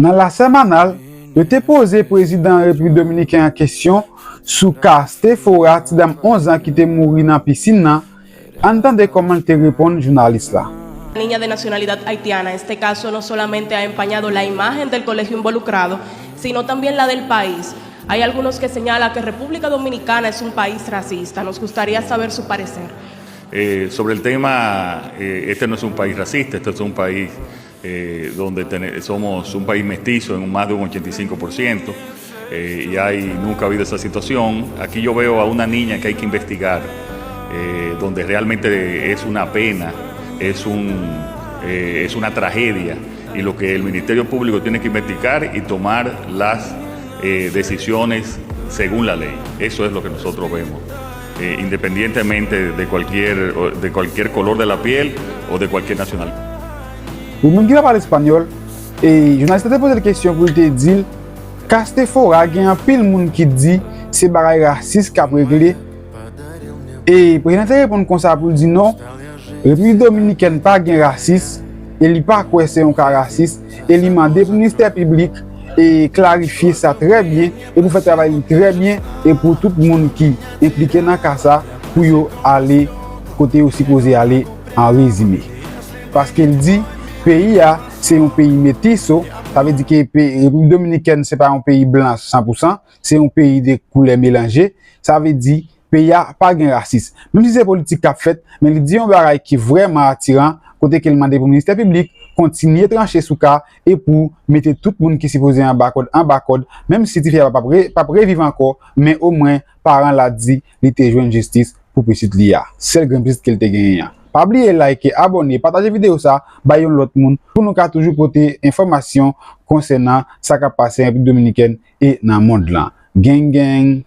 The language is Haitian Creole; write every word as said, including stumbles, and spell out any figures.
Nan lasèmanal, yo te poze prezidan Repiblik Dominiken an kesyon sou ka Stefora, ti dam onz an ki te mouri nan pisin nan. Ann tande kòman l te reponn jounalis la. La niña de nacionalidad haitiana, este caso no solamente ha empañado la imagen del colegio involucrado, sino también la del país. Hay algunos que señalan que República Dominicana es un país racista. Nos gustaría saber su parecer. Eh, sobre el tema, eh, este no es un país racista, este es un país eh, donde tene- somos un país mestizo en un más de un ochenta y cinco por ciento, eh, y hay, nunca ha habido esa situación. Aquí yo veo a una niña que hay que investigar, eh, donde realmente es una pena, es, un, eh, es una tragedia, y lo que el Ministerio Público tiene que investigar y tomar las eh, decisiones según la ley. Eso es lo que nosotros vemos, eh, independientemente de cualquier, de cualquier color de la piel o de cualquier nacionalidad. Pou moun ki pa pale espanyòl, e jounalis la te poze l kesyon pou l te di l, ka Stefora gen anpil moun ki di se bagay rasis k ap regle. E prezidan te reponn konsa pou l di non, Repiblik Dominikèn pa gen rasis, e li pa kwè se yon ka rasis, e li mande pou ministè piblik e klarifye sa trè byen, e pou fè travay li trè byen, e pou tout moun ki enplike nan ka sa, pou yo ale kote yo sipoze ale an rezime. Paske l di, peyi a se yon peyi metiso, sa vle di ke Repiblik Dominikèn se pa yon peyi blan san pou san, se yon peyi de koulè melanje, sa vle di peyi a pa gen rasis. Menm si se politik k ap fèt, men li di yon bagay ki vrèman atiran, kote ke l mande pou ministè piblik kontinye tranche sou ka e pou mete tout moun ki sipoze anba kòd anba kòd, menm si tifi a p ap re- p ap reviv ankò, men omwen paran la di li te jwenn jistis pou pitit li a, sèl grenn pitit ke l te genyen an. Pa bliye like, abòne, pataje videyo sa bay yon lòt moun pou nou ka toujou pote enfòmasyon konsènan sa k ap pase an Repiblik Dominikèn e nan mond lan. Gang gang!